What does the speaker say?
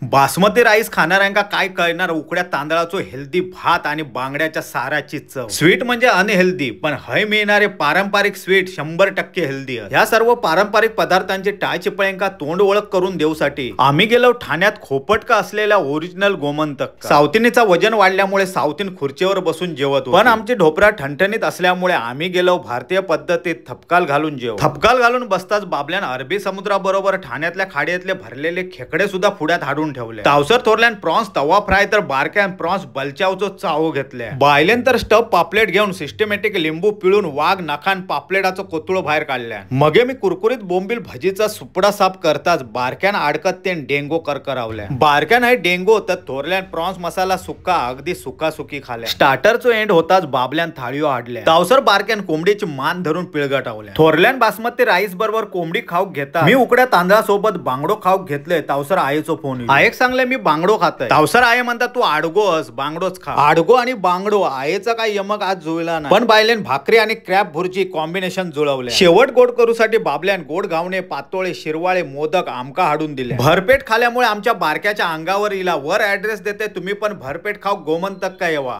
Basmati rice खाणाऱ्यांका काय कळणार उकड्या तांदळाचो हेल्दी भात आणि बांगड्याच्या साराची चव. स्वीट म्हणजे अनहेल्दी, पण हय मिळणारे पारंपरिक स्वीट 100% हेल्दी. ह्या सर्व पारंपरिक पदार्थांची टाळचिपळ्यांका तोंड ओळख करून देऊसाठी आम्ही गेलो ठाण्यात खोपटका असलेल्या ओरिजिनल गोमंतक. सावतीनीचा वजन वाढल्यामुळे सावतीन खुर्चीवर बसून जेवत, पण आमची ढोपरा ठणठणीत असल्यामुळे आम्ही गेलो भारतीय पद्धतीत थपकाल घालून जेव. थपकाल घालून बसताच बाबल्यान अरबी समुद्राबरोबर ठाण्यातल्या खाडीतले भरलेले खेकडे सुद्धा पुढ्यात हाडून ठेवले. तावसर थोरल्यान प्रॉन्स तवा फ्राय तर बारक्यान प्रॉन्स बलच्यावचो चावो घेतले. बायलेन तर स्टफ पापलेट घेऊन सिस्टमॅटिक लिंबू पिळून वाघ नखान पापलेटाचो कोतुळ बाहेर काढल्या. मगे मी कुरकुरीत बोंबील भजीचा सुपडा साफ करताच बारक्यान अडकत ते डेंगो करकरावल्या. बारक्यान आहे डेंगो तर थोरल्यान प्रॉन्स मसाला सुक्का अगदी सुका सुकी खाल्या. स्टार्टरचो एंड होताच बाबल्यान थाळीयो हाडल्या. तावसर बारक्यान कोंबडीची मान धरून पिळगटावल्या. थोरल्यान बासमती राईस बरोबर कोंबडी खाऊक घेता मी उकड्या तांदळासोबत बांगडो खाऊक घेतले. तावसर आईचो फोन, आयक सांगले मी बांगडो खातोय. तावसर आये म्हणता तू आडगो अस बांगडोच खा. आडगो आणि बांगडो आयेचा काय यमक आज जुळला नाही, पण बायलेन भाकरी आणि क्रॅब भुर्जी कॉम्बिनेशन जुळवले. शेवट गोड करूसाठी बाबल्यान गोड घावणे पातोळे शिरवाळे मोदक आमका हाडून दिले. भरपेट खाल्यामुळे आमच्या बारक्याच्या अंगावर इला. वर ऍड्रेस देते, तुम्ही पण भरपेट खाऊ गोमंतक का येवा.